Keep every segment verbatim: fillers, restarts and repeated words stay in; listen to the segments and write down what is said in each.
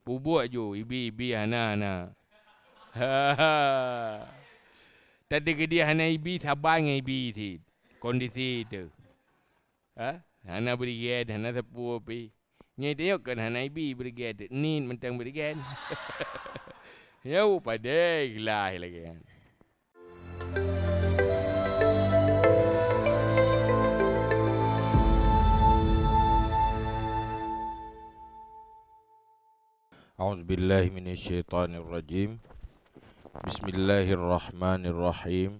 Peubuet ju, ibi-ibi hana, hana. Tapi keudeh hana ibi, saban ngon ibi cit. Kondisi teuh. Ha? Hana beurigèn, hana sapeue pih. Nyoe teuh nyoe kon hana ibi beurigèn, niet mantong beurigèn. Nyoe padé ikhlas lagèe nyan. A'udzubillahi minasyaitonirrajim. Bismillahirrahmanirrahim.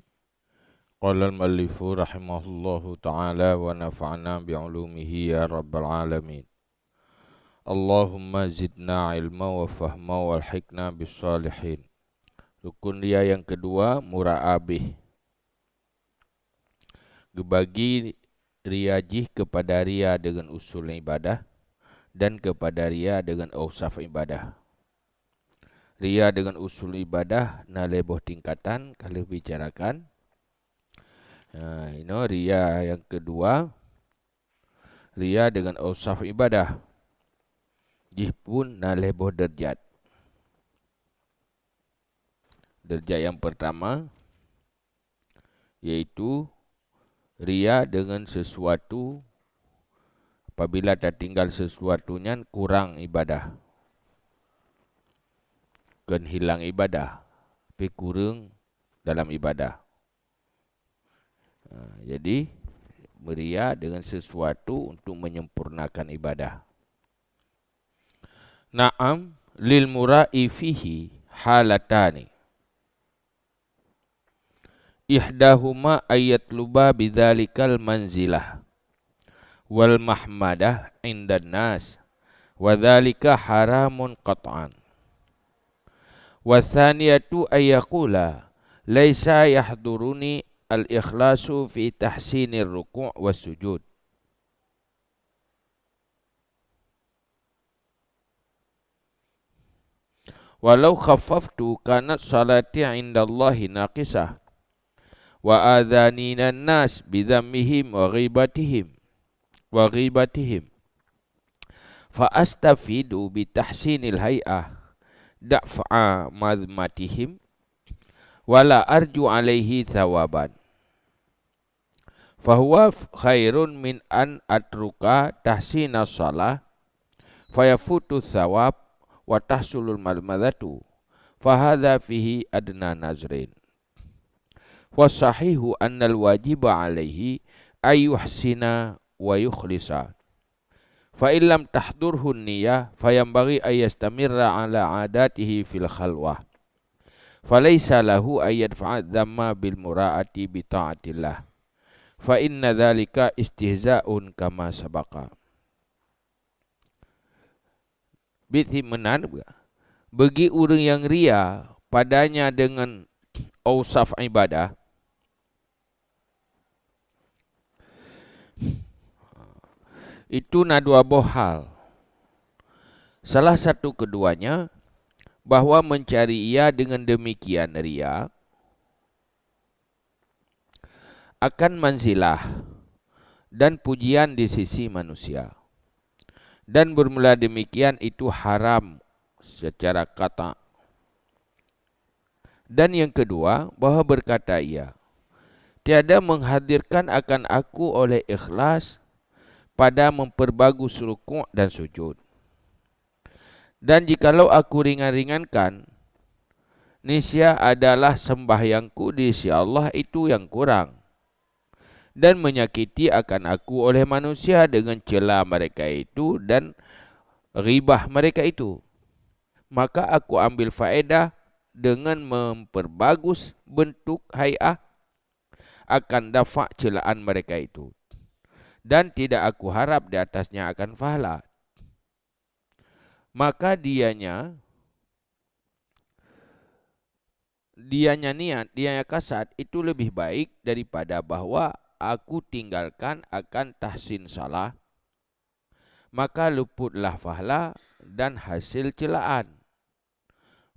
Qala al-muallifu rahimahullahu ta'ala wa nafa'na bi ulumihi ya rabbal alamin. Allahumma zidna ilma wa fahma wa alhiqna bis salihin. Rukun ria nyang keudua, mura'ah bih. Geubagi ria jih keupada ria deungon usul ibadah dan keupada ria deungon ausaf ibadah. Ria deungon usul ibadah na lhèe boh tingkatan ka lheueh bicarakan. Ha, inoe ria nyang keudua, ria deungon ausaf ibadah. Jih pun na lhèe boh deurjat. Deurjat nyang peurtama, yaitu ria deungon sesuatu, apabila tatinggai sesuatu nyan kurang ibadah. Kon hilang ibadah, tapi kureueng dalam ibadah. Ha, jadi, meuria deungon sesuatu untuk menyempurnakan ibadah. Na'am, lil mura'i fihi halatani. Ihdahuma an yatluba bidzalikal manzilah wal mahmadah 'indan nas, wa dzalika haramun qat'an. Wa tsaniyatu an yaqula, "Laisa yahduruni al-ikhlasu fi tahsinir ruku' was sujud." Walau khaffaftu kanat salati 'indallahi naqisah, wa adhaninan nas bidhammihim wa ghibatihim, wa ghibatihim. Fa astafidu bi tahsinil hai'ah daf'a madhmatihim, wa la arju alaihi thawaban. Fahuwa khairun min an atruka tahsina shalah, fayafutu thawab, wa tahsulul madmadatu, fahadha fihi adna nazrin. Wa sahihu annal wajiba alaihi an yuhsina wa yukhlisa. Fa in lam tahdurhu niyah, fayanbaghi an yastamirra ala adatihi fil khalwah. Falaisa lahu an yadfa'a dzamma bil mura'ati bi ta'atillah. Fa inna dzalika istihza'un kama sabaqa. Bit meunan, bagi ureuëng nyang ria padanya deungon ausaf ibadah, itu na dua boh hal. Salah satu keduanya, bahwa mencari ia dengan demikian ria akan manzilah dan pujian di sisi manusia. Dan bermula demikian itu haram secara kata. Dan yang kedua, bahwa berkata ia, "Tiada menghadirkan akan aku oleh ikhlas pada memperbagus rukuk dan sujud. Dan jikalau aku ringan-ringankan, niscaya adalah sembahyangku di sisi Allah itu yang kurang, dan menyakiti akan aku oleh manusia dengan cela mereka itu dan ghibah mereka itu. Maka aku ambil faedah dengan memperbagus bentuk hai'ah akan dafa' celaan mereka itu, dan tidak aku harap di atasnya akan pahala." Maka dianya, dianya niat, dianya kasad itu lebih baik daripada bahwa aku tinggalkan akan tahsin shalah, maka luputlah pahala dan hasil celaan.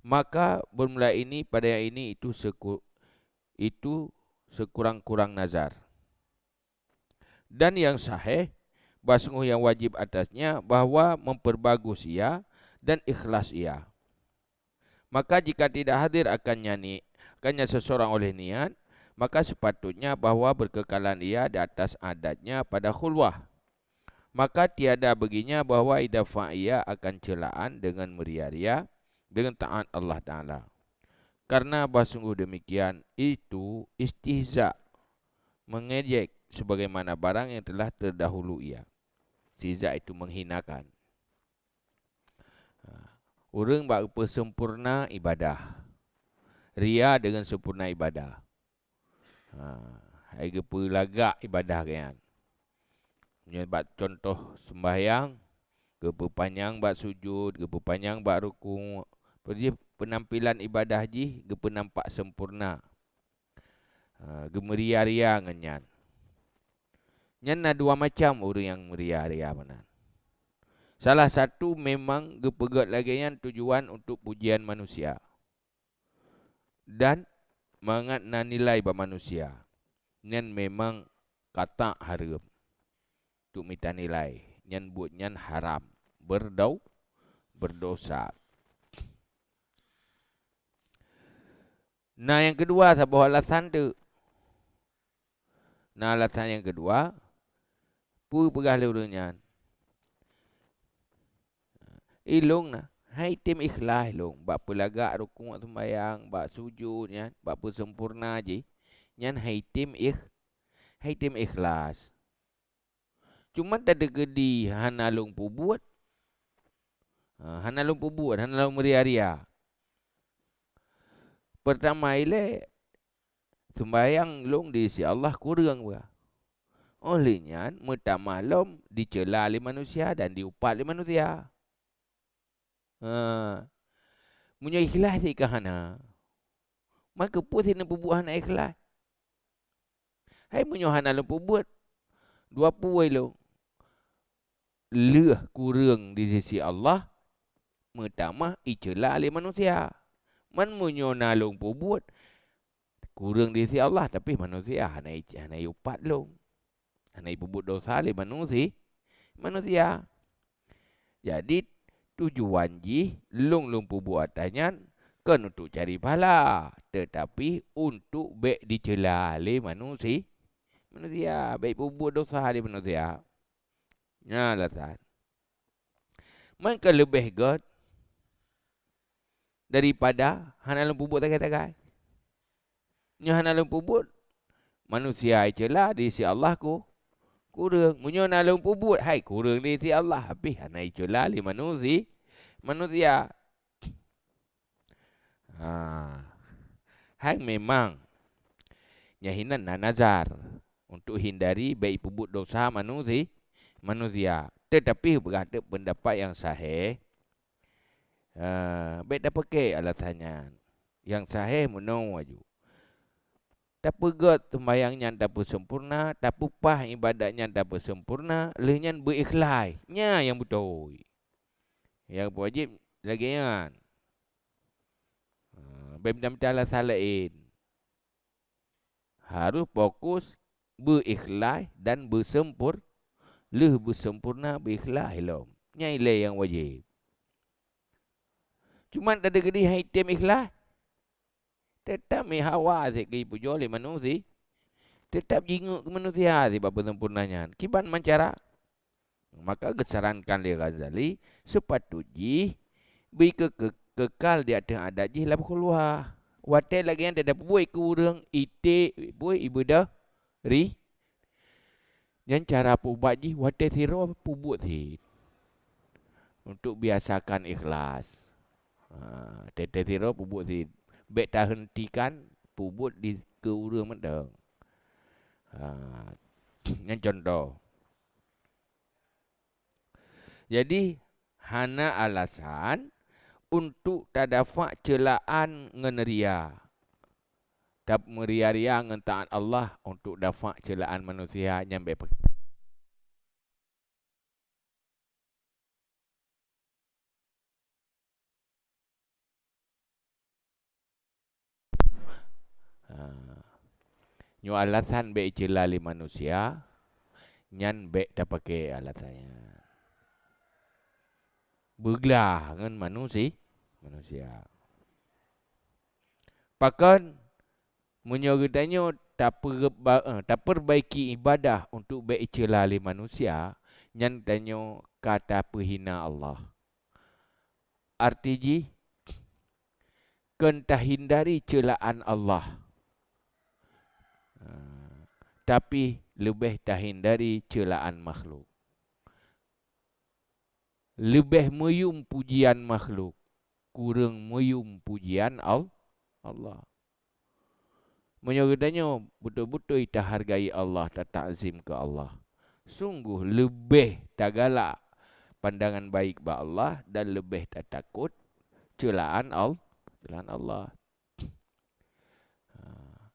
Maka bermula ini, pada yang ini itu seku-, itu sekurang-kurang nazar. Dan yang sahih, bah sungguh yang wajib atasnya bahwa memperbagus ia dan ikhlas ia. Maka jika tidak hadir akannya ni, akannya seseorang oleh niat, maka sepatutnya bahwa berkekalan ia di atas adatnya pada khulwah. Maka tiada baginya bahwa idafa ia akan celaan dengan meria-ria, dengan taat Allah Ta'ala. Karena bah sungguh demikian, itu istihza, mengejek sebagaimana barang yang telah terdahulu ia. Istihza itu menghinakan. Ha, ureuëng bak geupeu sempurna ibadah. Ria dengan sempurna ibadah. Ha, hai geupeulagak ibadah geuh nyan. Meunyoe bak contoh sembahyang, geupeupanyang bak sujud, geupeupanyang bak rukuk, peunampilan ibadah jih geupeunampak sempurna. Ha, geumeuria-ria ngon nyan. Nyan na dua macam ureuëng nyang meuria-ria meunan. Salah satu memang geupeugét lagée nyan tujuan untuk pujian manusia dan mangat na nilai bak manusia. Nyan memang kata hareuem untuk mita nilai. Nyan buet nyan haram, berdau, berdosa. Na nyang keudua saboh alasan teuk. Na alasan nyang keudua, peue peugah lé ureuëng nyan? Ilong na, hai tem ikhlas ilong bak peulagak rukuk sumbayang, bak sujud nyan, bak peusempurna jih, nyan hai tem ikh-, hai tem ikhlas. Cuma tadeugedi hana lôn peubuet. Ha, hana lôn peubuet, hana lôn meuria-ria. Peurtama ilée, sumbayang lôn di sisi Allah kureueng bah. Óh lheueh nyan meutamah lom diceula lé manusia dan diupat lé manusia. Ha. Meunyoe ikhlas cit ka hana, maka peue sinoe peubuet hana ikhlas? Hai meunyoe hana lôn peubuet, dua peue lôn lheueh kureueng di sisi Allah, meutamah iceula lé manusia. Man meunyoe na lôn peubuet, kureueng di sisi Allah, tapi manusia hana i-, hana iupat lôn. Hana ipeubuet dosa lé manusi-, manusia. Jadi, tujuan jih lôn lôn peubuet atra nyan kon untuk cari pahala, tetapi untuk bék diceula lé manusi-, manusia, bék peubuet dosa lé manusia. Nyan alasan. Meukeubah leubeh gét daripada hana lôn peubuet sagai-sagai. Nyoe hana lôn peubuet, manusia iceula di sisi Allah ku-, kureueng. Meunyoe na lôn peubuet, hai kureueng di sisi Allah, tapi hana iceula lé manusi-, manusia. Ha. Hai memang, nyan hinan na nazar untuk hindari bék peubuet dosa manusi-, manusia. Tetapi beugateuk peundapat nyang sahih, Ha, bék tapaké alasan nyan. Nyang sahih meunoe aju. Tapeugét sumbayang nyan tapeusempurna, tapeupah iébadat nyan tapeusempurna, lheueh nyan beuikhlai. Nyan nyang beutôi. Nyang wajéb lagée nyan. Ha, bék mita-mita alasan laén. Harôh fokus beuikhlai dan beuseumpur-, lheueh beusempurna beuikhlai lom. Nyan ilée nyang wajéb. Cuma tadeugedi hai tem ikhlai, teutap meuhawa sép geupujoe lé manusi-, teutap jingeuk keu manusia sibak beusempurna nyan. Kiban man cara? Maka geusarankan lé Ghazali, seupatôt jih beu ke-, ke-, kekal di ateueh adat jih lam khulwah. Watée lagée nyan teudah peubuet keu ureuëng iték, peubuet ibeudôh rih. Nyan cara peuubat jih watée sidroe peubuet cit. Untuk biasakan ikhlas. Ha, teudah sidroe peubuet cit. Bék tahentikan peubuet di keu ureuëng mantong. Ha, nyan contoh. Jadi, hana alasan untuk tadafak ceulaan ngon ria. Tap meuria-ria ngon taát Allah untuk dafak ceulaan manusia nyan bék peuke-, Ha. Nyoe alasan bék iceula lé manusia, nyan bék tapaké alasan nyan. beuglah ngon manusi-, manusia. Pakon meunyoe geutanyoe tapeureuba-, eh, tapeurbaiki ibadah untuk bék iceula lé manusia, nyan tanyoe ka tapeuhina Allah. Arti jih, kon tahindari ceulaan Allah, tapi leubeh tahindari ceulaan makhluk. Leubeh meuyum pujian makhluk, kureueng meuyum pujian Al-, Allah. Meunyoe geutanyoe beutôi-beutôi tahargai Allah, tatakzim keu Allah, sunggoh leubeh tagalak pandangan baik bak Allah dan leubeh tatakot ceulaan Al-, ceulaan Allah. Ha,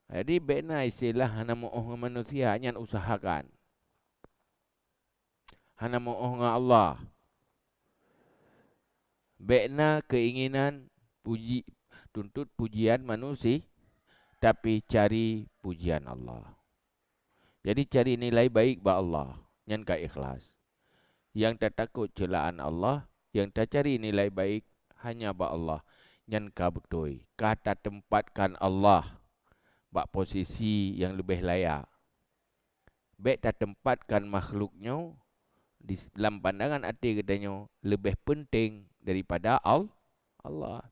jadi, bék na istilah hana meu'oh ngon manusia, nyan usahakan. Hana meu'oh ngon Allah. Bék na keuinginan puji, tuntot pujian manusia, tapi cari pujian Allah. Jadi, cari nilai baik bak Allah, nyan ka ikhlas. Nyang tatakot ceulaan Allah, nyang tacari nilai baik hanya bak Allah, nyan ka beutôi, ka tateumpatkan Allah bak posisi nyang leubeh layak. Bék tateumpatkan makhluk nyoe di, lam pandangan até geutanyoe leubeh peunteng daripada Al-, Allah.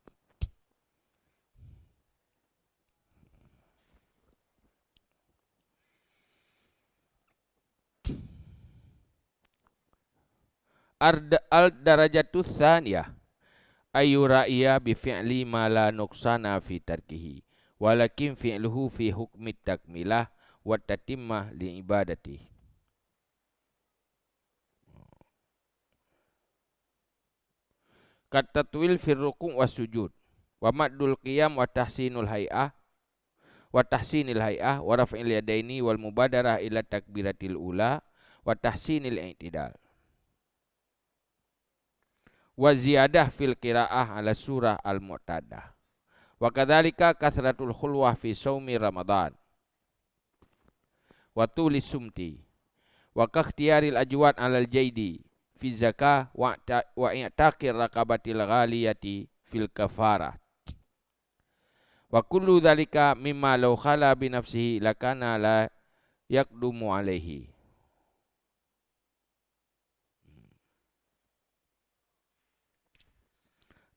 Ard-, al-darajatus tsaniyah, ayyura'iya bi fi'li ma la nuqsana fi tarkihi, walakin fi'luhu fi hukmi takmilah wa tatimmah li ibadatihi. Kat tatwil fir ruku' was sujud, wa maddul qiyam wa tahsinul hai'ah, wa tahsinil hai'ah, wa raf'il yadaini wal mubadarah ila takbiratil ula, wa tahsinil i'tidal. Wa ziyadah fil qiraah ala surah al-mu'tadah. Wa kadzalika katsratul khulwah fi shaumi Ramadhan. Wa tuli sumti. Wa kakhtiyaril ajwad alal jaidi fi zakah wa ta-, wa i'taqir raqabatil ghaliyati fil kafarah. Wa kullu dzalika mimma law khala bi nafsihi lakana la yaqdumu alaihi.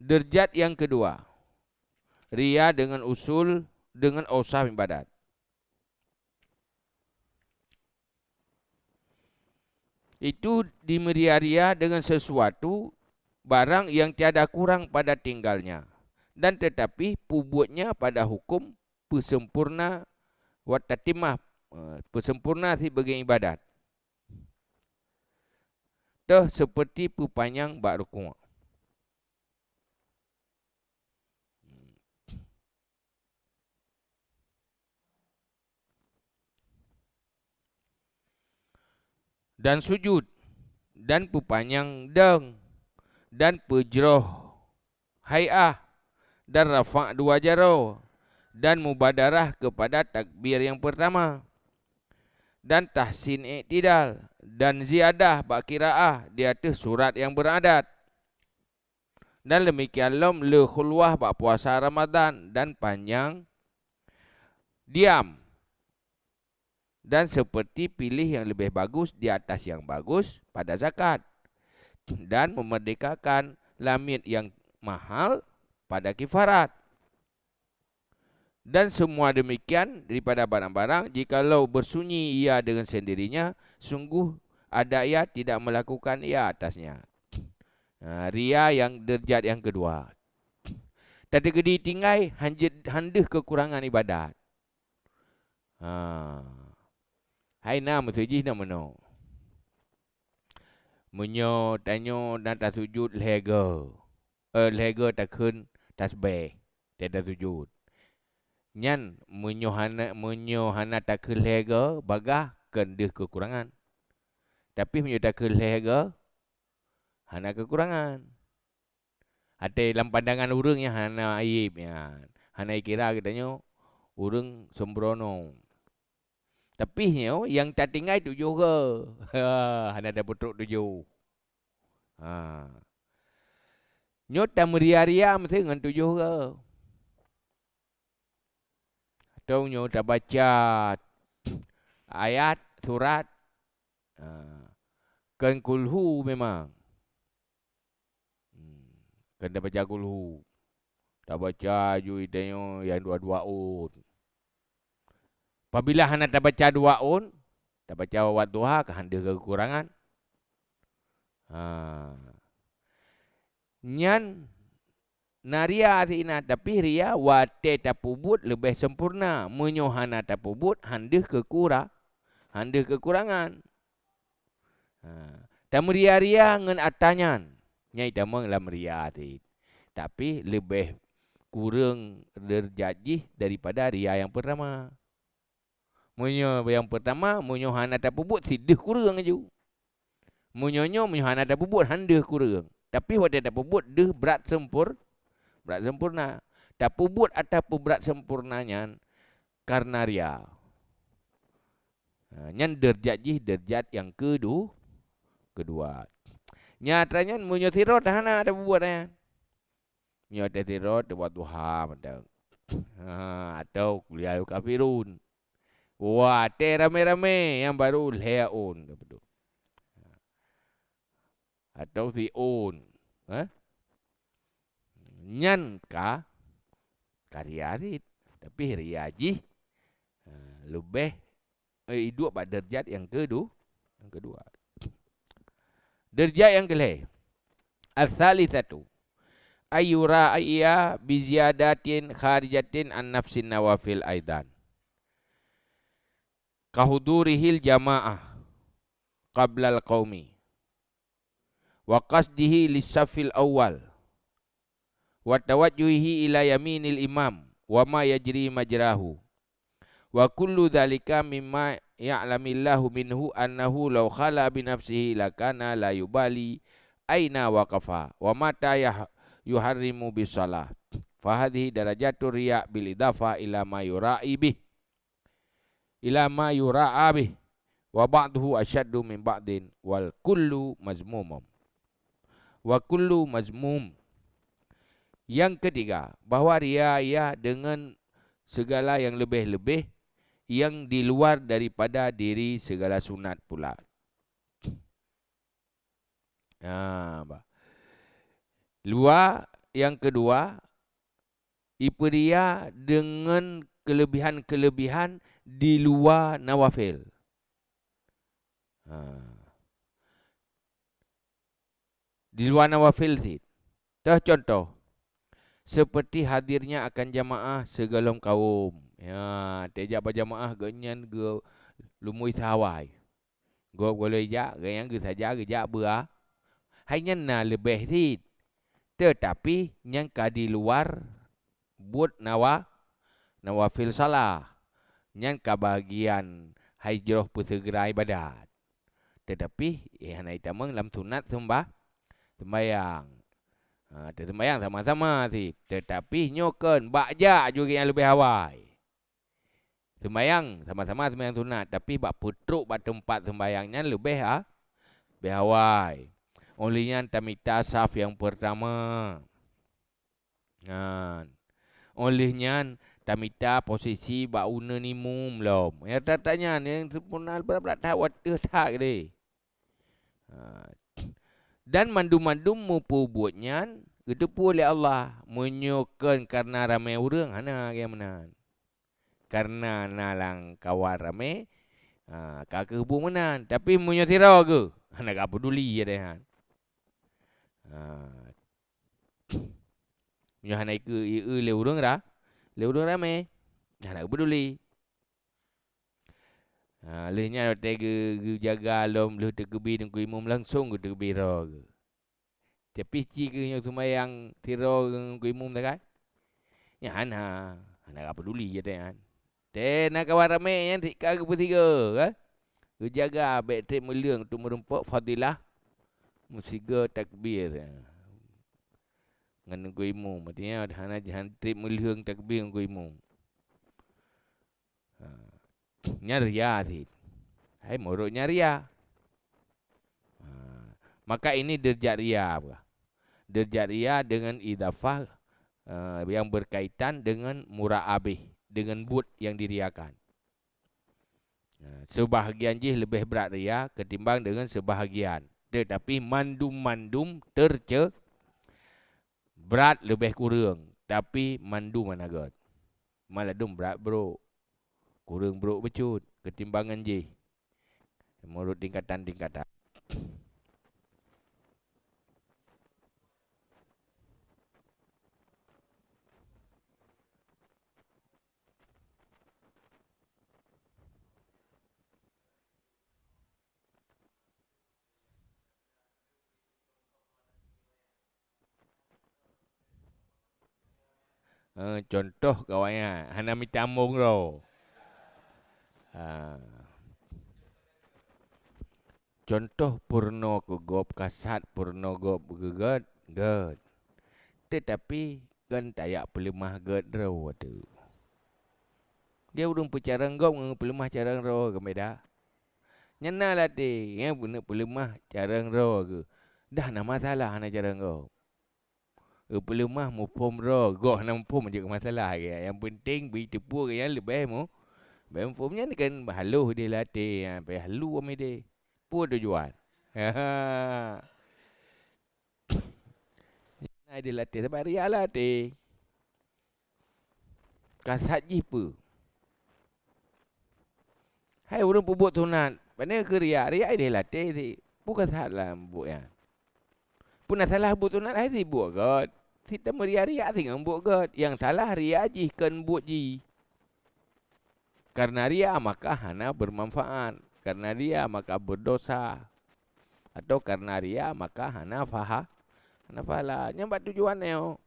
Derajat yang kedua, ria dengan usul, dengan usah ibadat. Itu dimeuria-ria dengan sesuatu barang yang tiada kurang pada tinggalnya, dan tetapi pubuetnya pada hukum peusempurna wa tatimah, eh, peusempurna sibagai ibadat. Toh seperti peupanyang bak rukuk. Dan sujud, dan peupanyang dong, dan peujroh hai'ah, dan rafa' dua jaroe, dan mubadarah keupada takbir nyang peurtama, dan tahsin i'tidal, dan ziyadah bak qiraah di ateueh surat nyang beuradat. Dan demikian lom le khulwah bak puasa Ramadhan dan panyang diam, dan seperti pilih yang lebih bagus di atas yang bagus pada zakat, dan memerdekakan lamiet yang mahal pada kifarat. Dan semua demikian daripada barang-barang, jikalau bersunyi ia dengan sendirinya, sungguh ada ia tidak melakukan ia atasnya. Ha, ria yang derajat yang kedua. Tateukeudi tinggai hanjeuet, handeuh keukurangan ibadat. Ha. Hai na meuseujih na meunoe. Meunyoe tanyoe na tasujud lhée goe, eh, lhée goe takheun tasbeh, teuh tasujud. Nyan meunyoe hana, meunyoe hana takheun lhée goe, bagaih keu deuh keukurangan. Tapi meunyoe takheun lhée goe, hana keukurangan. Até lam pandangan ureuëng nyang hana aib nyan, hana ikira geutanyoe ureuëng sembrono. Tapi nyoe nyang tatinggai tujoh goe. Ha, hana tapeutrok tujoh. Ha. Nyoe tameuria-ria meusti ngon tujoh uroe. Atau nyoe tabaca ayat, surat, ha, kon kulhu memang. Hmm, kon tabaca kulhu. Tabaca ju itanyoe nyang dua-dua ôn. Apabila hana tabaca dua ôn, tabaca Wadduha ka han deuh keukurangan. Ha. Nyan na ria sinan, tapi ria watée tapeubuet leubeh sempurna. Meunyoe hana tapeubuet, han deuh keukura-, han deuh keukurangan. Ha. Tameuria-ria ngon atra nyan, nyan tamong lam ria cit. Tapi leubeh kureueng deurjat jih daripada ria nyang peurtama. Meunyoe nyang peurtama, meunyoe hana tapeubuet, sideuh kureueng laju. Meunyoe nyoe, meunyoe hana tapeubuet, han deuh kureueng. Tapi watée tapeubuet, deuh brat sempur-, brat sempurna. Tapeubuet atra peubrat sempurna nyan kareuna ria. Ha, nyan deurjat jih, deurjat nyang keudu-, keudua. Nyata nyan, meunyoe sidroe hana tapeubuet nyan. Nyoe teuh sidroe teuh Wadduha mantong. Ha, atau Qul ya ayyuhal kafirun. Watée ramé-ramé nyang barô lhée ôn. Atau siôn. Ha? Nyan ka, ka ria cit. Tapi ria jih, ha, leubeh eh, iduek bak deurjat nyang keudu-, nyang keudua. Deurjat nyang keulhée. Ats-tsalitsatu, ayyura'iya bi ziyadatin kharijatin an nafsin nawafil aidan. Ka hudurihil jama'ah qablal qaumi. Wa qasdihi lis-saffil awwal, wa tawajjuhihi ila yaminil imam, wa ma yajri majrahu. Wa kullu dzalika mimma ya'lamillahu minhu annahu law khala bi nafsihi lakana la yubali aina waqafa, wa mata yah-, yuharrimu bis shalah. Fa hadhihi darajatu riya bil idafa ila ma yura'i bih. Ila ma yura'a bih, wa ba'duhu asyaddu min ba'din, wal kullu mazmumum. Wa kullu mazmum. Yang ketiga, bahwa ria ia dengan segala yang lebih-lebih yang di luar daripada diri segala sunat pula. Ha, bah. Luar, yang kedua, ipeuria deungon keulebihan-keulebihan di luwa nawafil. Ha. Di luwa nawafil cit. Toh contoh, seperti hadirnya akan jamaah sigohlom kawöm. Ya, teuh jak bak jamaah gobnyan geulumbôi sawai. Gob gohlom jak, gobnyan geusaja geujak beuah. Hai nyan na leubeh cit. Teutapi nyang ka di luwa buet nawa-, nawafil salah. Nyan ka bagian hai jroh peuseugera ibadat. Teutapi, eh, hana itamong lam sunat seumbah-, seumbahyang. Ha, teuseumbahyang sama-sama cit. Teutapi nyoe kon bak jak ju nyang leubeh awai. Seumbahyang sama-sama seumbahyang sunat, tapi bak peutrok bak teumpat seumbahyang nyan leubeh ha-, leubeh awai. Óh lheueh nyan tamita saf nyang peurtama. Nyan. Óh lheueh nyan tamita posisi bak uneuen imum lom. Nyang that-that nyan nyang sempurna brat-brat that, wateueh that deh. Ha. Dan mandum-mandum meupeubuet nyan geuteupeue lé Allah. Meunyoe kon kareuna ramé ureuëng, hana lagée meunan. Kareuna na lam kawan ramé, ha, ka keuhubung meunan. Tapi meunyoe sidroe geuh, hana ka peuduli ya deh han. Ha. Meunyoe hana ikeu-, ikeu lé ureuëng ra-, lé ureuëng ramé, hana ka peuduli. Ha, lheueh nyan watée geu-, geujaga lom lheueh teukeubi Teungku Imum langsong geuteukeubi droe geuh. Tapi ci geuh nyoe seumayang sidroe Teungku Imum sagai? Nyan hana, hana ka peuduli ya deh han. Teuh na kawan ramé nyan cit ka geupeusigoe, kan? Geujaga bék treb meuleueng untuk meurumpok fadilah meusigoe takbir. Ngon Teungku Imum, artinya hana, hana treb meuleueng takbir Teungku Imum. Ha. Nyan ria cit. Hai meurok nyan ria. Ha. Maka ini deurjat ria apa? Deurajat ria deungon idhafah, eh, nyang beurkaitan deungon mura'abih, deungon buet nyang diriakan. Nah, seubahagian jih leubeh brat ria keutimbang deungon seubahagian, teutapi mandum-mandum terce-, brat leubeh kureueng, tapi mandum hana gét. Maladum brat brok, kureueng brok bacut keutimbang ngon jih, meunurot tingkatan-tingkatan. Eh, contoh kawan nyan, hana mita mong droe. Ha. Contoh peurunoe keu gob kasat, peurunoe gob geugét, gét. Teutapi kon tajak peuleumah gét droe teuh. Dia ureuëng peucarông gob ngon peuleumah carông droe kan beda. Nyan na latée, nyang beuna peuleumah carông droe geuh. Dah na masalah hana carông gob. Peuleumah muphom droe, goh hana muphom jeuet keu masalah. Nyang penting bri teupeu nyang leubeh mu-, leubeh muphom nyan kan haloh deh latée, ha, payah lu amai deh. Peue tujuan? Nyan deh latée, sabab ria latée. Kasat jih peue? Hai ureuëng peubuet sunat, pane keu ria, ria ideh latée si, peue kasat lam buet nyan? Peue na salah buet sunat hai si buet gét, si teumeuria-ria si ngon buet gét. Nyang salah ria jih kon buet jih. Karena ria maka hana bermanfaat, karena ria maka berdosa, atau karena ria maka hana faha-, hana pahala. Nyan bak tujuan nyoe.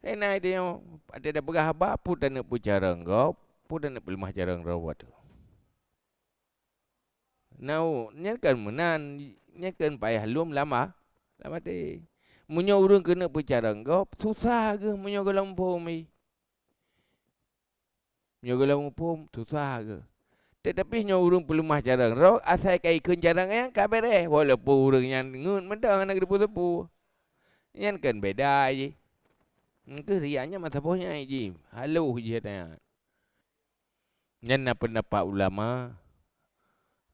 Hei na ideh nyoe, watée tapeugah haba, peue taneuk peucarông gob, peue taneuk peuleumah carông droe teuh. Nau, nyan kan meunan, nyan kan payah lom lam a-, lam até. Meunyoe ureuëng keuneuk peucarông gob, susah geuh meunyoe gohlom muphom jih. Meunyoe gohlom muphom, susah geuh. Teutapi nyoe ureuëng peuleumah carông droe, asai ka ikheun carông nyang ka beureh, walaupun ureuëng nyan ngeut mantong hana geuteupeue-teupeue. Nyan kan beda jih. Engkeuh ria nyan meusaboh nyan jih, haloh jih ata nyan. Nyan na peundapat ulama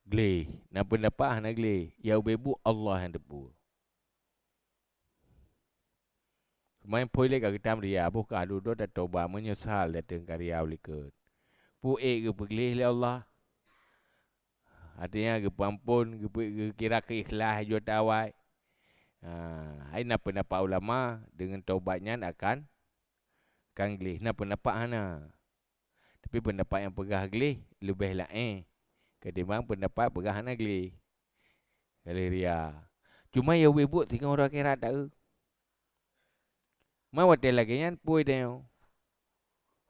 gleh, na peundapat hana gleh, ya ubé buet Allah nyang teupeue. Meuphôi lé ka geutam ria, boh ka dudoe tatoba, meunyeusal dateueng ka ria u likot. Peue ék geupeugleh lé Allah? Artinya geupeuamphon, geupeu-, geukira keu ikhlas jua tawai. Ha, hai na peundapat ulama, deungon taubat nyan akan, kan gleh. Na peundapat hana. Tapi peundapat nyang peugah gleh leubeh laén ketimbang peundapat peugah hana gleh. Ka lheueh ria. Cuma ya ubé buet singoh uroe akhirat taeu. Ma watée lagée nyan peue tanyoe?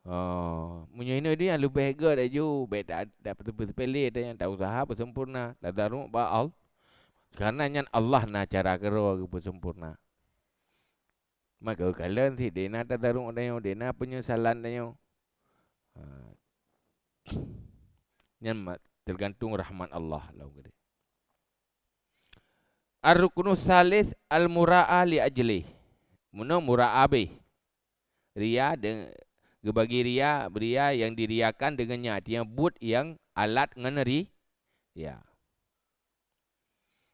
Oh, meunyoe inoe dia leubeh gét laju, bék ta-, ta-, tapeuseupele tanyoe, ta-, useuha beuseumpurna, tadaruk bak Allah. Karena nyan Allah na cara keudroe geupeuseumpurna. Maka kalon sit dena tadaruk tanyoe, dena peunyesalan tanyoe. Ha. Nyan ma-, teugantung rahmat Allah lom keudeh. Ar-ruknus tsalits al-mura'ah li ajlih. Meunoe mura'ah bih. Ria de-, geubagi ria, ria nyang diriakan deungon nyan, artinya buet nyang alat ngon ri-, ria.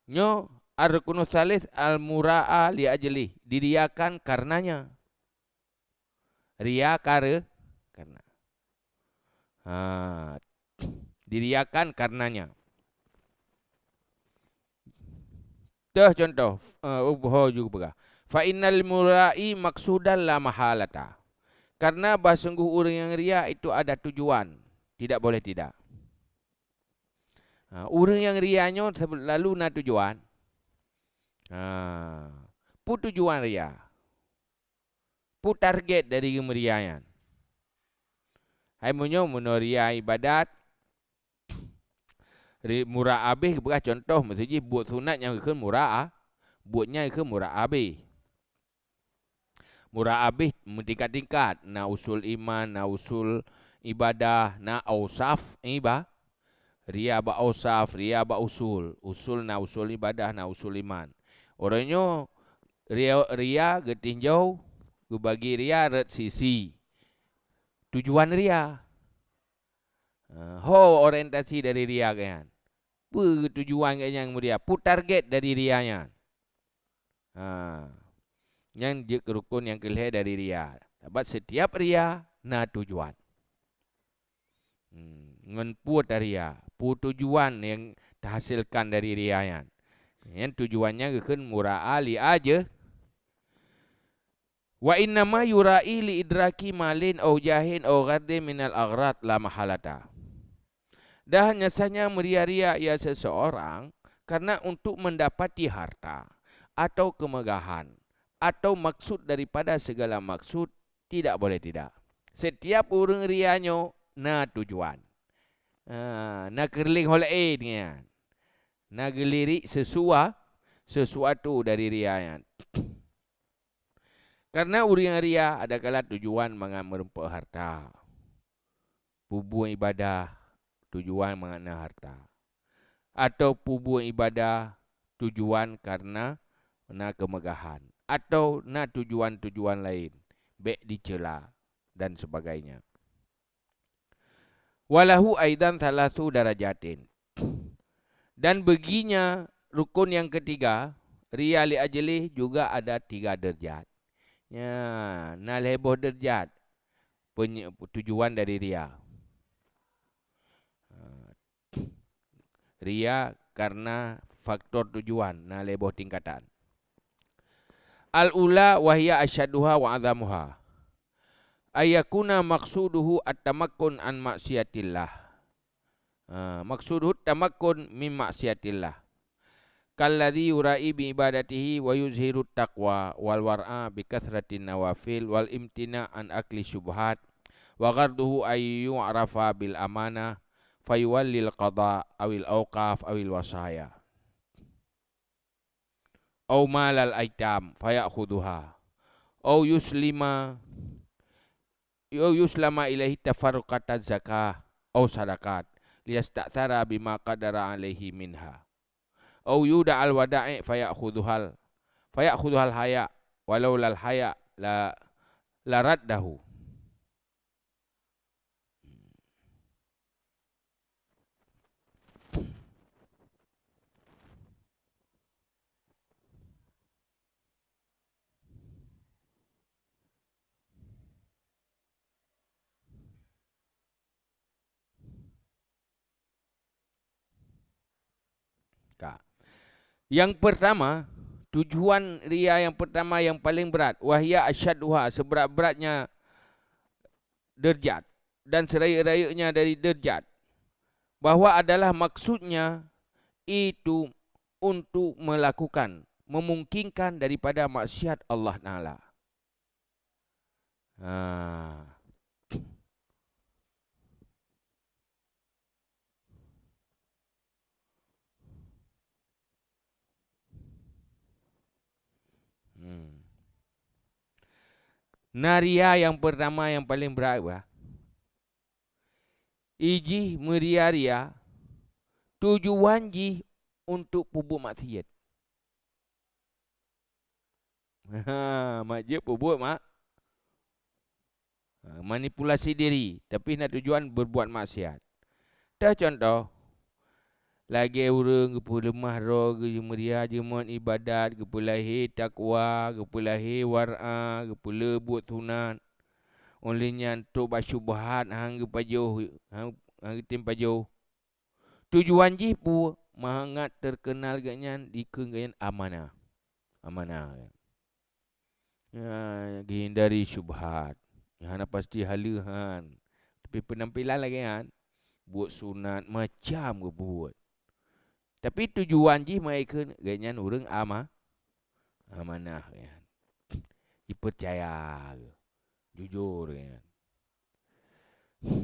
Nyoe ar-ruknus tsalits al-mura'ah li ajlih, diriakan karenanya. Ria kare-, karena. Ha, diriakan karenanya. Teuh contoh, eh, ho ju peugah. Fa innal mura'i maqsudan la mahalata. Karena bah sungguh ureuëng nyang ria itu ada tujuan, tidak boleh tidak. Ha, ureuëng nyang ria nyoe selalu na tujuan. Ha, peue tujuan ria? Peue target dari geumeuria nyan? Hai meunyoe, meunyoe ria ibadat, ri-, mura'ah bih geupeugah contoh, miseujih buet sunat nyang geukheun mura'ah, buet nyan geukheun mura'ah bih. Mura'ah bih meutingkat-tingkat, na usul iman, na usul ibadah, na ausaf iba-, ria bak ausaf, ria bak usul. Usul na usul ibadah, na usul iman. Uroe nyoe ria, ria geutinjau, geubagi ria rot sisi. Tujuan ria. Ha, ho orientasi dari ria geuh nyan. Peue tujuan geuh nyan meuria? Peue target dari ria nyan? Ha. Nyan jeuet keu rukon nyang keu lhée dari ria. Sabab setiap ria na tujuan. Hmm, ngon peue taria, peue tujuan nyang tahasilkan dari ria nyan. Nyan tujuan nyan geukheun mura'a li aje. Wa innama yura'i li idraki malin au jahin au ghardin minal aghrad la mahalata. Dan hanya saja meuria-ria ia seseorang karena untuk mendapati harta atau kemegahan atau maksud daripada segala maksud, tidak boleh tidak. Setiap ureuëng ria nyoe na tujuan. Ha, na keureuling ho laén nyan. Na geulirik sesua-, sesuatu dari ria nyan. Karena ureuëng ria adakala tujuan mangat meurumpok harta. Peubuet ibadah tujuan mangat na harta. Atau peubuet ibadah tujuan karena na kemegahan. Atau na tujuan-tujuan laén, bék dicela dan sebagainya. Walahu aidan thalathu darajatin. Dan baginya rukun yang ketiga, ria li ajlih juga ada tiga derajat. Ya, na lhée boh derajat penye-, tujuan dari ria. Ha, ria karena faktor tujuan, na lhée boh tingkatan. Al-ula wa hiya asyadduha wa azamuha. Ayakuna maqsuduhu at-tamakkun an maksiatillah. Ha, maqsuduhu tamakkun min maksiatillah. Kalladzi yura'i bi ibadatihi wa yuzhiru taqwa wal wara'a bi kathratin nawafil wal imtina' an akli syubhat wa gharduhu ay yu'rafa bil amanah fayuwallil qada awil auqaf awil wasaya. Au malal aitam fayakhudhuha. Au yuslima, au yuslama ilaihi tafarruqatan zakah au sadaqat liyasta'thara bima qadara alaihi minha. Au yuda'al wada'i fayakhudhuhal, fayakhudhuhal haya, walau lal haya la, la raddahu. Ka. Yang pertama, tujuan ria yang pertama yang paling berat, wahya asyadduha, seberat-beratnya derajat dan serayeuk-rayeuknya dari derajat, bahwa adalah maksudnya itu untuk melakukan, memungkinkan daripada maksiat Allah Taala. Ha. Hmm. Na ria yang pertama yang paling berat bah. Ijih meuria-ria, tujuan jih untuk peubuet maksiat. Ha, mak jeuet peubuet mak-, ha, manipulasi diri, tapi na tujuan berbuat maksiat. Teucontoh, lagée ureuëng geupeuleumah droe, geumeuria jeumot ibadat, geupeulahé takwa, geupeulahé wara, geupeuleubuet sunat. Óh lheueh nyan trok bak syubhat, han geupajoh, han, han geutem pajoh. Tujuan jih peue? Mangat terkenal geuhnyan dikeue geuhnyan amanah. Amanah. Ya, geuhindari syubhat. Hana pasti haleue han. Tapi penampilan lagée nyan, buet sunat macam geubuet. Tapi tujuan jih meuikeu geuhnyan ureuëng ama-, amanah geuhnyan. Jipeucaya geuh. Jujur geuhnyan.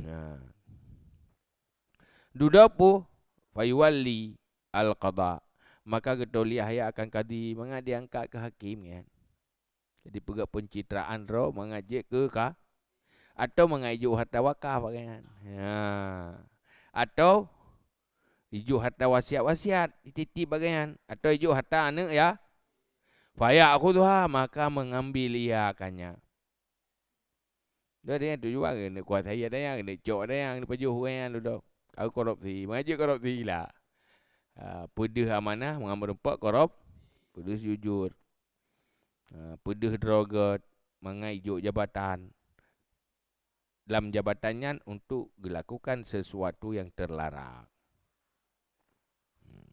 Nah. Dudoe peue? Fayuwalli al-qada. Maka geutoliah ia akan kadi mangat diangkat keu hakim nyan. Jadi peugah pencitraan droe mangat jeuet keu ka, atau mangat ijok harta wakaf bak geuhnyan. Ya. Atau ijok harta wasiat-wasiat dititip bak geuhnyan, atau ijok harta aneuëk ya, Faya'khudhuha, maka mengambil ia akannya. Dah, dia tujuan keuneuk kuasai ada nyang, keuneuk cok ada nyang, keuneuk pajoh ureueng nyan dudoe. Kau korupsi, mangat jeuet korupsi lah. Ha, peudeuh amanah, mangat meurumpok korup-, peudeuh jujur. Ha, peudeuh droe gét, mangat ijok jabatan. Lam jabatan nyan untuk gelakukan sesuatu yang terlarang. Hmm.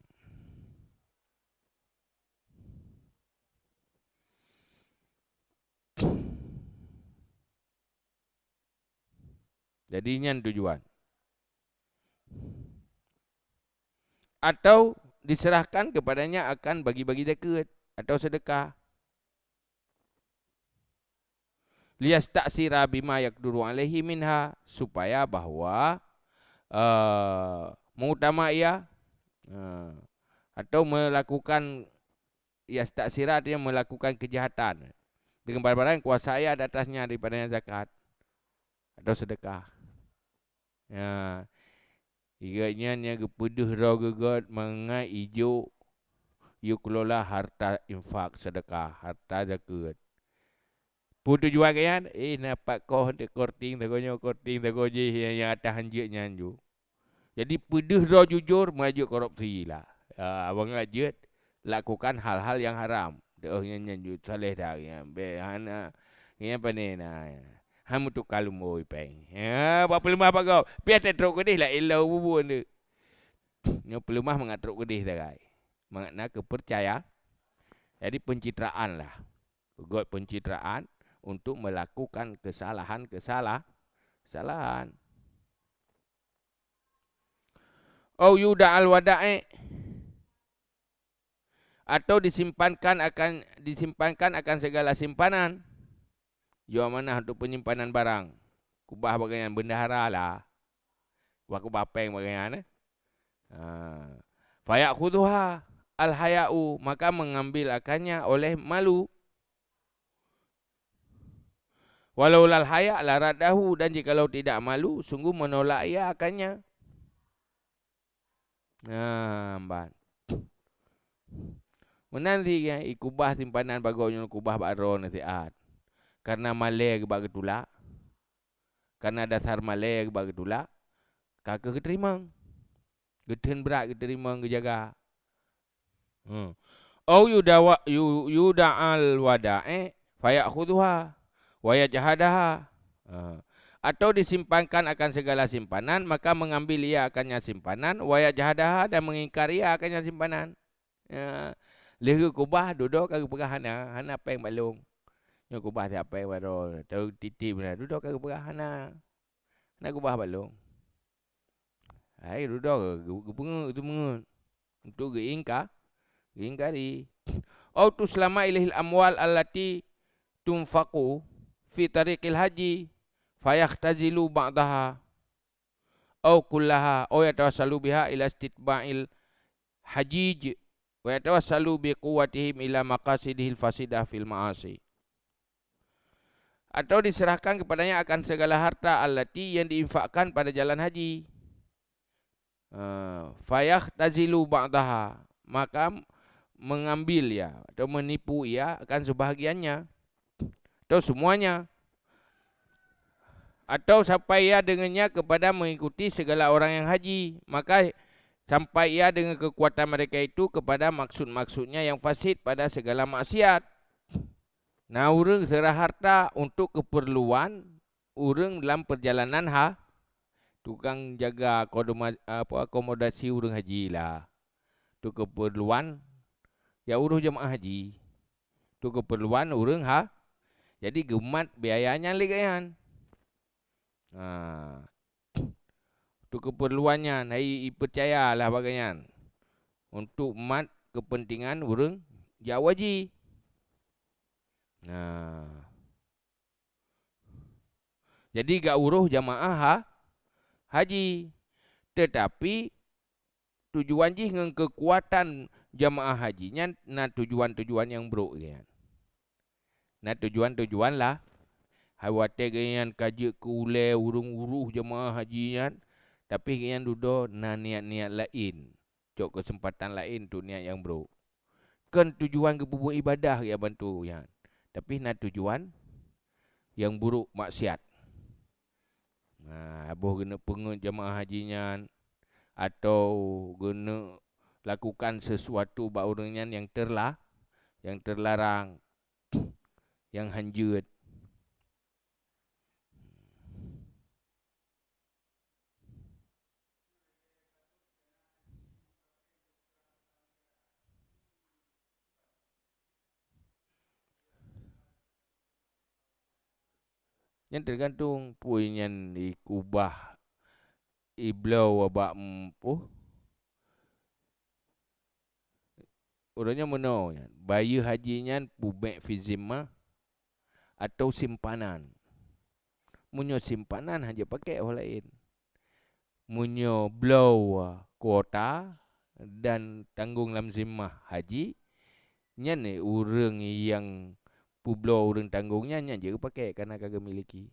Jadi nyan tujuan. Atau diserahkan kepadanya akan bagi-bagi zakat atau sedekah. Liyastaksira bima yaqduru alaihi minha, supaya bahwa, eh, mengutama ia, eh, atau melakukan, yastaksira, artinya melakukan kejahatan dengan barang-barang yang kuasa ia di atasnya daripadanya zakat atau sedekah. Ya, gobnyan nyang geupeudeuh droe geuh gét mangat ijok, yue kelola harta infak, sedekah, harta zakat. Peue tujuan gobnyan? Eh, na pat koh di korting sagoe nyoe, korting sagoe jih, nyang, nyang atas hanjeuet nyan ju. Jadi, peudeuh droe jujur, mangat jeuet korupsi lah. Ya, mangat jeuet lakukan hal-hal yang haram. Deuh nyan, nyan ju saleh dah nyan. Bèk hana, nyan pane na. Han meutuka lumbôi péng. Ya, bak peuleumah bak gob. Piah tatrok keudeh lah, ilo bubun tu. Nyoe peuleumah mangat trok keudeh sagai. Mangat na keupeurcaya. Jadi, pencitraan lah. Gét pencitraan untuk melakukan kesalahan-kesala-, kesalahan. Au yuda'al wada'i, atau disimpankan akan, disimpankan akan segala simpanan. Yue amanah untuk penyimpanan barang. Kubah bak gobnyan bendahara lah. Kubah-kubah péng bak gobnyan, eh. Ha. Faya'khudhuha al-haya'u, maka mengambil akannya oleh malu. Walau lal haya' laraddahu, dan jikalau tidak malu, sungguh menolak ia akannya. Nah, ban. Meunan si, ya, ikubah simpanan bagoe nyoe kubah bak droe nasihat. Karena malèe geuba geutulak. Karena dasar malèe geuba geutulak, ka keuh geuteurimong. Geutheun brat geuteurimong geujaga. Hmm. Au yudawa-, yu-, yuda'al wada'i faya'khudhuha wa yajhadaha. Ha. Atau disimpankan akan segala simpanan, maka mengambil ia akannya simpanan, wa yajhadaha, dan mengingkar ia akannya simpanan. Ya. Lheueh geukubah, dudoe ka geupeugah hana, hana péng bak lôn. Nyoe kubah siat péng bak droe, teu titip na, dudoe ka geupeugah hana. Hana kubah bak lôn. Hai, dudoe geu-, geupeungeut, geuteumeuet. Untuk geuingka-, geuingkari. Au tuslama ilaihil amwal allati tunfaqu fi tariqil haji, fayakhtazilu ba'daha au kullaha, au yatawassalu biha ila istitba'il hajij, wa yatawassalu bi quwwatihim ila maqasidihil fasidah fil ma'asi. Atau diserahkan kepadanya akan segala harta allati yang diinfakkan pada jalan haji. Ah, fayakhtazilu ba'daha, maka mengambil ia atau menipu ia akan sebahagiannya atau semuanya. Atau sampai ia dengannya kepada mengikuti segala orang yang haji, maka sampai ia dengan kekuatan mereka itu kepada maksud-maksudnya yang fasid pada segala maksiat. Na ureuëng seurah harta untuk keperluan ureuëng lam perjalanan ha-, tukang jaga akodoma-, apa, akomodasi ureuëng haji lah. Untuk keperluan, ya, ureuëng jemaah haji. Untuk keperluan ureuëng ha-, jadi geumat biaya nyan lé gobnyan. Ha. Untuk keperluan nyan, hai, ipeucayalah bak gobnyan. Untuk mat kepentingan ureuëng jak haji. Nah. Jadi gak uroh jamaah ha-, haji. Tetapi tujuan jih ngon kekuatan jamaah haji nyan na tujuan-tujuan nyang brok nyan. Na tujuan-tujuan lah. Hai watée gobnyan ka jeuet keu ulée ureuëng uroh jamaah haji nyan, tapi gobnyan dudoe na niat-niat laén. Cok keuseumpatan laén untuk niat nyang brok. Kon tujuan geupeubuet ibadah ya bantu nyan, tapi na tujuan nyang buruk, maksiat. Nah, boh geuneuk peungeut jamaah haji nyan, atau geuneuk lakukan sesuatu bak ureuëng nyan nyang terla-, nyang terlarang, nyang hanjeuet. Nyan teugantung peue nyan ikubah, ibloe bak, em, peue. Uroe nyoe meunoe nyan, bayeue haji nyan pubék fi zimmah atau simpanan. Meunyoe simpanan hana jeuet pakék ho laén. Meunyoe bloe kuota dan tanggong lam zimmah haji, nyan ureuëng nyang peubloe ureuëng tanggong nyan, nyan jeuet pakék kareuna ka geumiliki.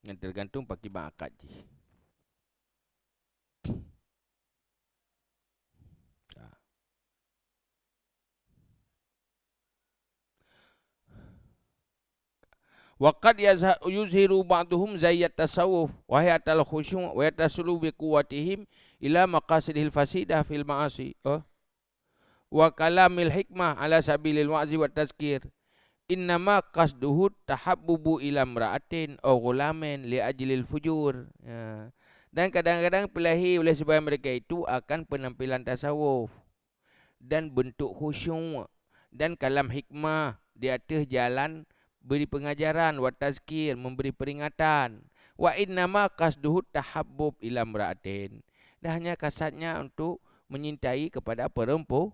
Nyan teugantung pakriban akad jih. Wa qad yazha-, yuzhiru ba'duhum zayyat tasawuf wa hiyatal khusyu' wa yatasulu bi quwwatihim ila maqasidihil fasidah fil ma'asi. Oh. Wa kalamil hikmah ala sabilil wa'zi wa tazkir. Innama qasduhu tahabbubu ila imra'atin aw ghulamin li ajlil fujur. Ya. Dan kadang-kadang peulahi oleh sebahagian mereka itu akan penampilan tasawuf dan bentuk khusyuk dan kalam hikmah di ateueh jalan bri peungajaran, wa tazkir, memberi peringatan. Wa innama qasduhu tahabbub ila imra'atin. Dan hanya kasadnya untuk menyintai kepada perempu-,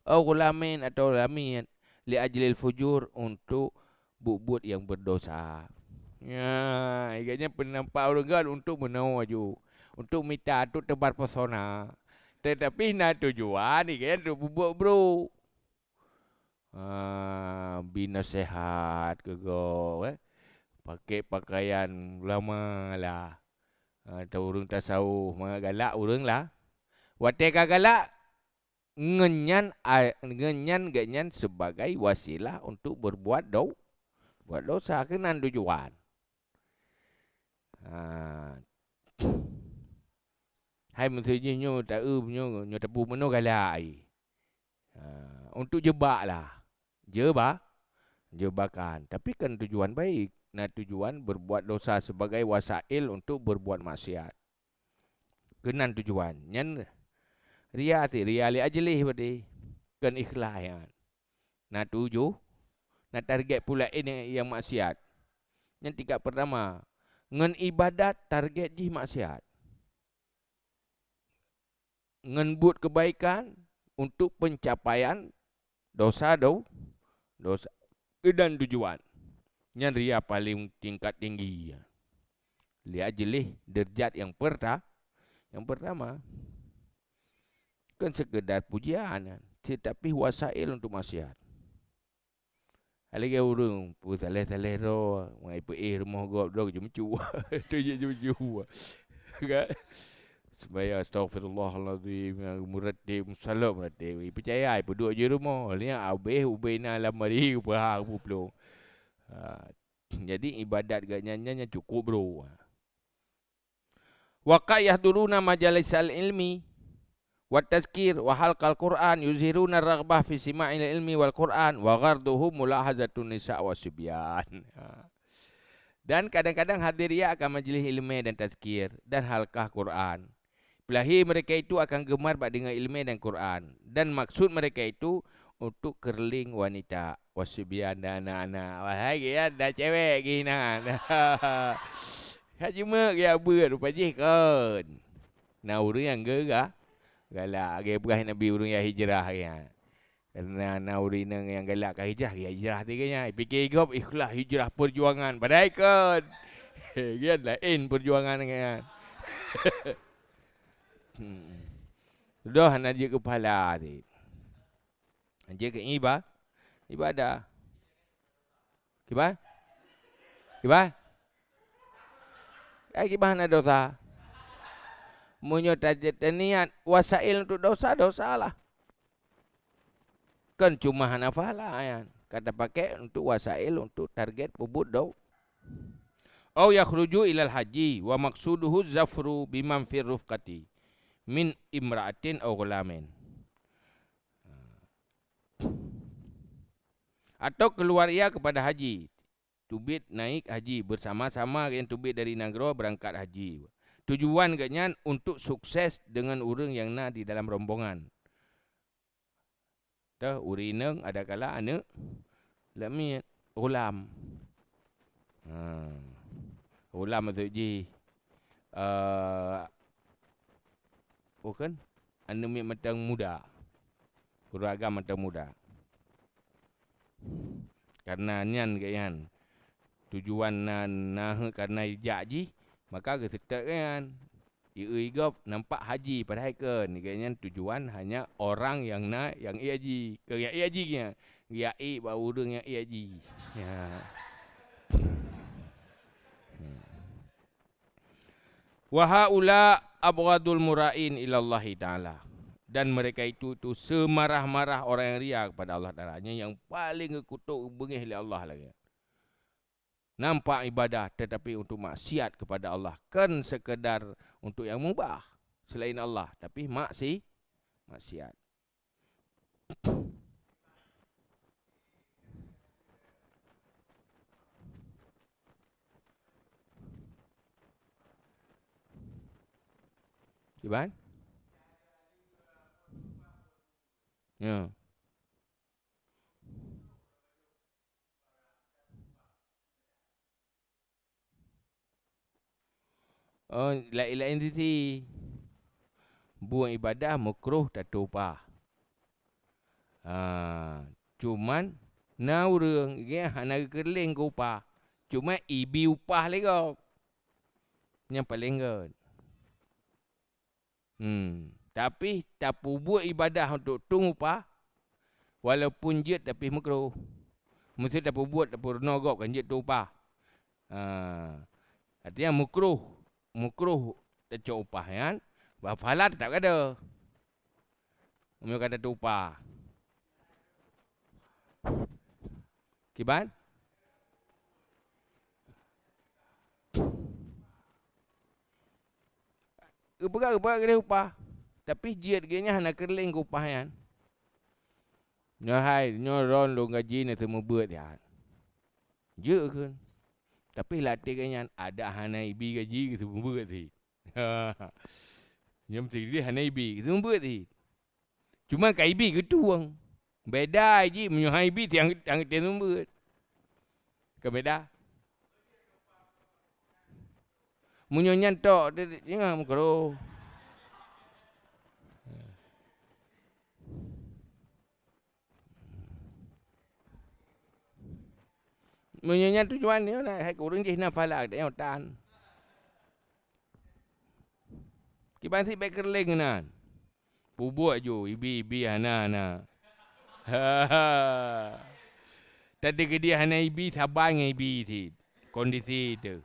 aw ghulamin atau ghulamin, li ajlil fujur, untuk buet-buet nyang berdosa. Ya, ikannya penampak ureuëng gét untuk meunoe aju, untuk mita, untuk tebar pesona. Tetapi na tujuan ikannya untuk buet brok. Ah, binasehat keu gob, eh. Pakai pakaian ulama lah. Ah, atau ureuëng tasawuf, mangat galak ureuëng lah. Watée ka galak, ngon nyan a-, ngon nyan gobnyan sebagai wasilah untuk berbuat do-, buat dosa, keunan tujuan. Ha. Hai meuseu jih nyoe taeu nyoe, nyoe tapeu meunoe galak ai. Ha, untuk jeubak lah. Jeuba-, jeubakan. Tapi kan tujuan baik. Na tujuan berbuat dosa sebagai wasail untuk berbuat maksiat. Keunan tujuan. Nyan ria ti, ria li ajlih berarti. Kon ikhlas nyan. Na tuju-, na target pula ini yang maksiat. Nyan tingkat pertama. Ngon ibadat target jih maksiat. Ngon buet kebaikan untuk pencapaian dosa do-, dosa dan tujuan. Nyan ria paling tingkat tinggi. Li ajlih derajat yang perta-, yang pertama. Kan sekedar pujian, tetapi wasail untuk maksiat. Lagée ureuëng peusaleh-saleh droe, ngon ipeuéh rumoh gob droe geujumcu. Tu jeuet jumcu. Kan? Sembahyang astaghfirullahalazim, meuratéb, meusalot meuratéb. Ipeucaya, ipeuduek jih rumoh. Lihat abéh ubé na lam mari, peuha, peuplong. Ha, jadi ibadat gobnyan nyan, nyan cukup bro. Wa qad yahduruna majalisal ilmi wa tazkir wa halqal Qur'an yuzhiruna raghbah fi sima'il ilmi wal Qur'an wa gharduhum mulahazatun nisa wa sibyan. Ha. Dan kadang-kadang hadir ia akan majlis ilmu dan tazkir dan halkah Quran. Peulahi mereka itu akan gemar bak deungoe ilmu dan Quran, dan maksud mereka itu untuk keureuleng wanita, wa sibyan dan anak-anak. Wahai geuya dan cewek geuh inan. Ka jeumeuk geuya beuet rupa jih kon. Na ureuëng nyang geuga-, galak lagée peugah Nabi ureuëng nyang hijrah geuya. Karena na ureuëng inong nyang galak ka hijrah, geuya hijrah tinggai nyan. Pike gob ikhlas hijrah perjuangan. Padahai kon. Geuya laén perjuangan geuya. Hmm. Sudah hana jeuet keu pahala cit. Jeuet keu iba-, ibadah. Kiban? Kiban? Eh, kiban hana dosa. meunyoe ta-, taniat wasail untuk dosa, dosalah. Kan cuma hana pahala nyan. Ka tapakai untuk wasail, untuk target peubuet do-, au yakhruju ilal haji wa maqsuduhu zafru biman fir rufqati min imra'atin au ghulamin. Atau keluar ia kepada haji, teubiet naik haji, bersama-sama gobnyan teubiet dari nanggroe beurangkat haji. Tujuan gobnyan untuk sukses deungon ureuëng nyang na di dalam rombongan. Teuh, ureuëng inong adakala aneuëk lamiet, ghulam. Ha. Ghulam maksud jih, eh, bukan? Aneuëk miet mantong muda. Ureuëng agam mantong muda. Karena nyan gobnyan tujuan na, na karena ijak jih, maka geuseutôt gobnyan. Ié gob nampak haji, padahai kon gobnyan tujuan hanya orang nyang na nyang ié haji. Kon nyang ié haji nyan. Geujak ié bak ureuëng nyang ié haji. Ya. Wa haula abghadul mura'in ilallahi ta'ala. Dan mereka itu, itu semarah-marah orang yang ria kepada Allah Ta'ala. Nyan nyang paling geukutok beungéh lé Allah lagée. Nampak ibadah tetapi untuk maksiat kepada Allah, kon sekedar untuk yang mubah selain Allah, tapi maksi-, maksiat. Kiban? Ya. Oh, laén-laén sisi. Buet ibadah makruh tateupeue upah. Ha, cuman na ureuëng gét hana geukeureuléng keu upah. Cuma ibi upah lé gob. Nyang paleng gét. Hmm, tapi tapeubuet ibadah untuk tueng upah, walaupun jeuet tapi makruh. Meusti tapeubuet, tapeurunoe gob kan jeuet tueng upah. Ha, artinya makruh, makruh tacok upah nyan, bah pahala tetap ada. Meunyoe ka tatueng upah. Kiban? Geupeugah-geupeugah keudeh upah, tapi jeuet geuh nyan hana keureuléng keu upah nyan. Nyoe hai, nyoe droen lôn gaji na seumeubeuet nyan. Jeuet kheun. Tapi lam até geuh nyan, adak hana ibi gaji geuseumeubeuet cit. Nyoe meusideh hana ibi geuseumeubeuet cit. Cuma ka ibi geutueng. Beda jih meunyoe han ibi tiang, tiang, tiang seumeubeuet. Ka beda. Meunyoe nyan tok, dia, dia, dia meukeureuh. Meunyoe nyan tujuan nyoe na hai keu ureueng jih na pahala, tanyong tan. Kiban sit bék keureuléng nan. Peubuet ju, ibi-ibi hana, hana. Tadi geudiek hana ibi, saban ngon ibi sit. Kondisi teuh.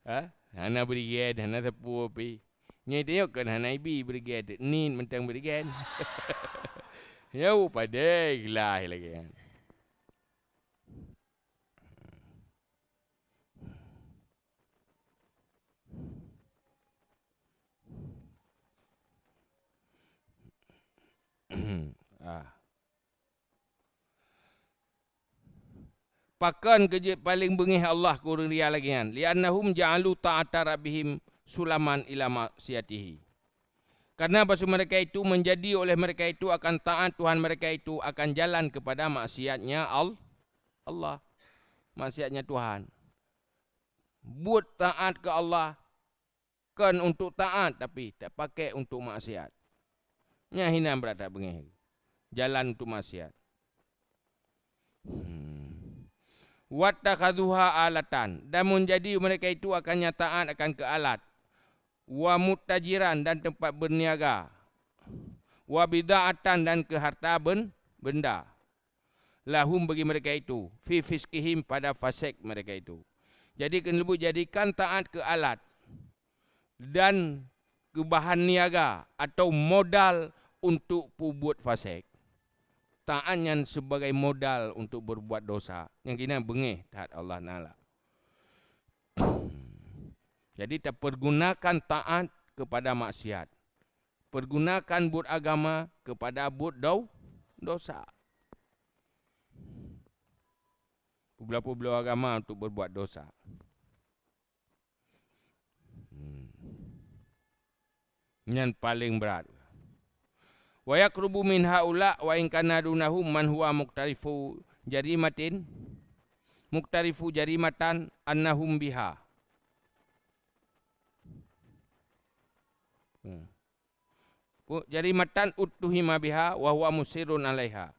Ha? Hana bri gen, hana sapeue pih. Nyoe teuh nyoe kon hana ibi bri gen, niet mantong bri gen. Nyoe padahai glah lagée nyan. Ah. Pakon keu jeuet paleng beungéh Allah keu ureueng ria lagée nyan? "Li'annahum ja'alu ta'ata rabbihim sulaman ila ma'siyatihi." Karena bahwa mereka itu menjadi oleh mereka itu akan taat Tuhan mereka itu akan jalan kepada maksiatnya Al-, Allah, maksiatnya Tuhan. Buet taat keu Allah kon untuk taat, tapi tapakée untuk maksiat. Nyan hinan brat that beungéh. Jalan untuk maksiat. Hmm. "Wattakhadhuha alatan," dan menjadi mereka itu akan nyang taat akan keu alat. "Wa muttajiran," dan tempat berniaga. "Wa bidha'atan," dan keu harta ben-, benda. "Lahum," bagi mereka itu, "fi fisqihim," pada fasek mereka itu. Jadi, keuneuk jadikan taat keu alat dan keu bahan niaga atau modal untuk peubuet fasek. Taát nyan sebagai modal untuk berbuat dosa. Nyang keunan beungéh that Allah Taala. Jadi, tapergunakan taát kepada maksiat. Pergunakan buet agama kepada buet dau-, dosa. Peubloe-peubloe agama untuk berbuat dosa. Hmm. Nyan paleng brat. Wa yaqrubu min haula wa in kana dunahum man huwa muqtarifu jarimatin, muqtarifu jarimatan annahum biha. Hmm. Jarimatan uttuhima biha wa huwa musirrun alaiha.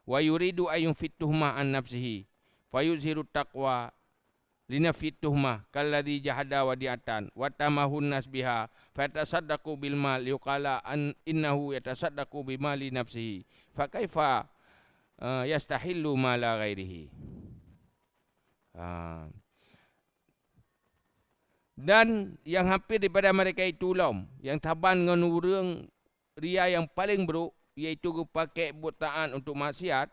Wa yuridu an yunfi tuhmah an nafsihi. Fa yuzhiru taqwa li nafyi tuhmah kalladzi jahada wadi'atan wa tamahun nas biha. Fa yatasaddaqu bil mal yuqala an innahu yatasaddaqu bi mali nafsihi. Fa kaifa, eh, yastahillu mala ghairihi. Ha. Dan nyang hampir daripada mereka itu lom, nyang saban ngon ureuëng ria nyang paleng brok, yaitu geupakée buet taát untuk maksiat,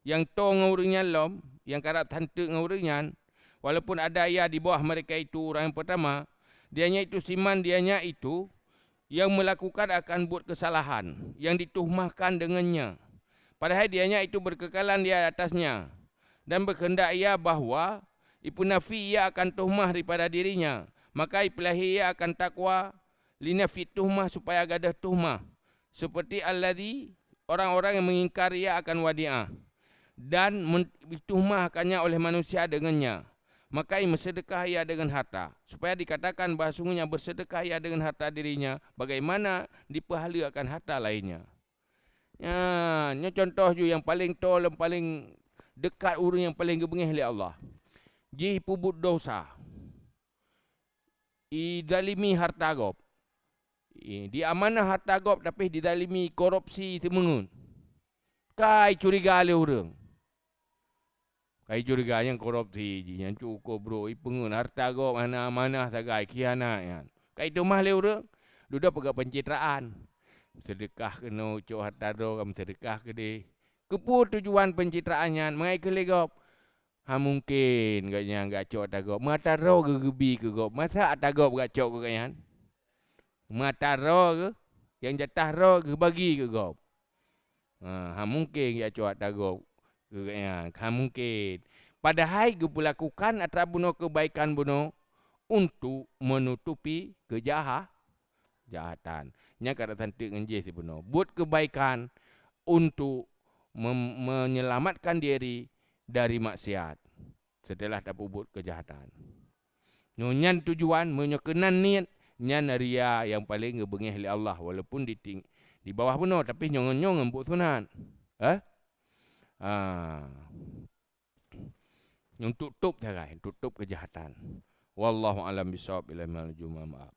nyang toe ngon ureuëng nyan lom, nyang karab tanteuk ngon ureuëng nyan, walaupun ada ia di bawah mereka itu ureuëng nyang pertama, dia nyan itu siman dia nyan itu nyang melakukan akan buet kesalahan, nyang dituhmahkan dengannya. Padahai dia nyan itu berkekalan di atasnya, dan berkehendak ia bahwa ipeunafi ia akan tuhmah daripada dirinya, maka ipeulahé ia akan takwa linafyi tuhmah supaya gadôh tuhmah, seperti alladzi orang-orang yang mengingkar ia akan wadiah, dan men-, dituhmahkannya oleh manusia dengannya, maka imeuseudekah ia dengan harta, supaya dikatakan bahwa sungguhnya bersedekah ia dengan harta dirinya, bagaimana dipeuhaleue akan harta lainnya. Nyan, nyoe contoh ju nyang paleng toe lom paleng dekat ureuëng nyang paleng geubeungéh lé Allah. Jih peubuet dosa. Idalimi harta gob. I, diamanah harta gob, tapi didalimi, korupsi, teumeungeut. Kai curiga lé ureuëng. Kai curiga nyang korupsi jih, nyang cukup brok, ipeungeut harta gob hana amanah sagai, khianat nyan. Kai teumah lé ureuëng, dudoe peugah pencitraan. Seudeukah keunoe, cok harta droe, meuseudekah keudeh. Keupeue tujuan pencitraan nyan? Mangai keu lé gob. Ha mungken gobnyan geucok ata gob. Meuata droe geubi keu gob. Masa ata gob geucok keu gobnyan? Meuata droe geuh, nyang jatah droe geubagi keu gob. Ha, ha mungken geucok ata gob keu gobnyan. Ha mungken. Padahai geupeulakukan atra bunoe keubaikan bunoe untuk meunutupi keujaha-, jahatan. Nyan ka tatanteuk ngon jih sibunoe. Buet keubaikan untuk mem-, menyelamatkan diri dari maksiat setelah tapeubuet keujahatan. Nyoe nyan tujuan, meunyoe keunan niet, nyan ria nyang paleng geubeungéh lé Allah, walaupun di ting-, di bawah bunoe, tapi nyoe ngon nyoe ngon buet sunat. Eh? Ah. Untuk tôb sagai, untuk tôb keujahatan. Wallahu a'lam bishawab, ila yaumil jumaah. Maaf.